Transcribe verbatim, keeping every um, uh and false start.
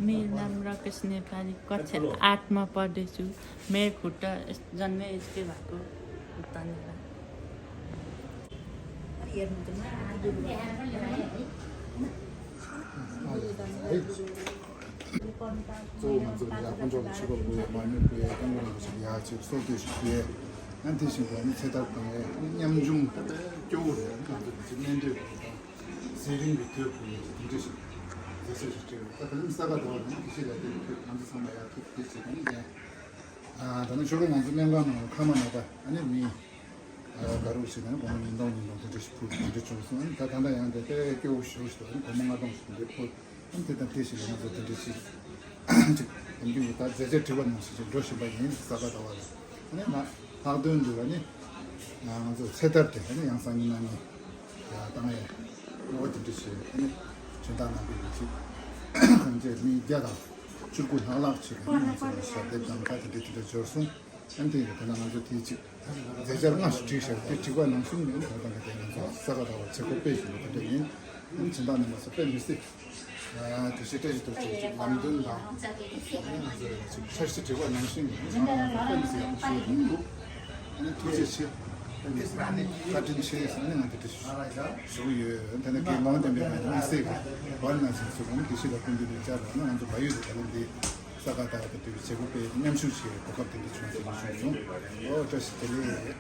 मेरो नाम राकेश नेपाली, कक्षा आठमा पढ्दैछु। मेरो खुट्टा जन्मै यस्तै भएको, खुट्टा नभएको। གཙོ་བོ་ང་ཚོ་ཡར་དཀོན་མཆོག་ལ་ཆོས་འཁོར་དགོས་ཡ་མར་མེ་དགོས་ཡ་སྐྱབས་མགོན་རིན་པོ་ཆེ་ལ་ཡར་ཅིག་གསོལ་གཏོད་ཞིག་ཞུ་ཡས། ཨ་དེ་བཞིན་དུ་ཨ་ནི་ཚེ་ཐར་གཏོང་ཡས་ཨ་ནི་ཉམ་ཆུང་ད་ལྟ་སྐྱོ་བོ་རེད། ཨ་ནི་ང་ཚོ་དེ་ཚོ་གནས་འདོད་དང་ཟས་རིན་གྱི་དོད་དགོས་ཡས་དེ་འདྲ་ཞིག་མཛད་ས་ཞིག་བྱས་ཡོད། ད་ད་ལན་ས་ག་ཟླ་བ་ནས་དེ་ཞིག་ལ་དེ་ཐུག་ང་ཚོ་ཚང་མ་ཡར་ཐུག་དེ་བྱེད་མཁན་ཡིན། ཨ་ད་ནི་ཞོགས་ཀས་ང་ཚོ་སྨན་ཁང་ནང་ལ་ཁ་མ་ན་ད་ཨ་ནི་མི་ཨ་དགའ་རོགས་བྱས་ནས་དགོང་མོ་ཉིན་གཏོང་ཉིན་གཏོང་དེ་འདྲ་ཞིག་ཕུལ་དེ་འདྲ་བྱུང་སོང་། ཨ་ནི་ད་ད་ལྟ་ཡང་དེ་དཔེ་སྐྱོ་བོ་ཞེ་པོ་ཞིག་འདུག་ཨ་ནི་སྒོར་མོ་ལྔ་སྟོང་ཞིག་འདི་ཕུལ། ཨ་ནི་དེ་དང་དེ་བཞིན་ང་ཚོ་དེ་འདྲ་ཞིག་ཅིག་ཡིན་རྒྱུ་ཡོད། ད་མཛད་རྗེས་བྲིས་པ་ནང་བཞིན་ཅིག་འགྲོ་བཞིན་པ་ཡིན། ས་ག་ཟླ་བ་ལ་ཨ་ནི་ན་ལྷག་དོན་དུ་ཨ་ནི་ང་ཚོ་ཚེ་ཐར་དེ་ཨ་ནི་ཡང་སང་ཉིན་གནངས་ཉིན་ཡར་བཏང་ཡས་གནང་བ་དེ་འདྲ་ཞིག་ཨ་ནི་སྦྱིན་བདག་གནང་གི་ཡོད་ཅིག་གང་ཅི་མི་བརྒྱ་དང་བཅུ་དགུ་ལྷག་ལྷག་ཅིག་ཨ་ནི་ང་ཚོ་ཞལ་འདེབས་དང་ཁ་དེ་འདྲ་དེ་འདྲ་འབྱོར་སོང་། ཨ་ནི་དེ་ཡིན་དེ་ན་ང་ཚོ་དེའི་ཅིག་མཛད་འཆར་སྔ་ཞིག་བསྒྲིགས་ཤག་དེ་བསྒྲིགས་པ་ནང་བཞིན་ནས་ད་ལྟ་གི་དེ་ང་ཚོ་ས་ག་ཟླ་བར་བྱེད་སྒོ་སྤེལ་བཞིན་པ་དེ་འདྲ་ཡིན། ཨ་ནི་སྦྱིན་བདག་རྣམ་པ་ཚོ་དཔེ་མི་སྲིད། ཨ་དེ་ཞེ་དྲག་ཞིག་ཏུ་ཅིག་ཅིག་ལམ་སྟོན་དང་ཨ་ནི་ང་ཚོ་ཅིག་འཆར་གཞི་བསྒྲིགས་པ་ནང་བཞིན་ནས་ང་ཚོ་དཔེ་མི་སྲིད་ཡག་པོ་ཞིག་ཡོང་གི་འདུག་ཨ་ནི་ཐུགས་རྗེ་ཆེ། དཔེ་མི་སྲིད་ཨ་ནི་བཀའ་དྲིན་ཆེ་ཟེར་ནས་ང་དེ་འདྲ་ཞུ་གི་ཡོད། དེ་ནས་དགེ་སློང་ལྡན་པའི་ང་ཚོ་མི་སྲིད་གི་བར་ན་ཟིན་སུ་ལ་ནི་དེ་ཞིག་ལ་སྐུ་མདུན་དུ་བཅར་ལ་ནི་ང་ཚོ་བལ་ཡུལ་དུ་ད་ལམ་འདི། ས་ག་ཟླ་བ་དང་འབྲེལ་བའི་བྱེད་སྒོ་སྤེལ་མཉམ་ཞུགས་བྱེད་གོ་སྐབས་དེ་འདྲ་བྱུང་ཞེས་ཞུས་སོང་། ཨོ་བཀྲ་ཤིས་བདེ་ལེགས།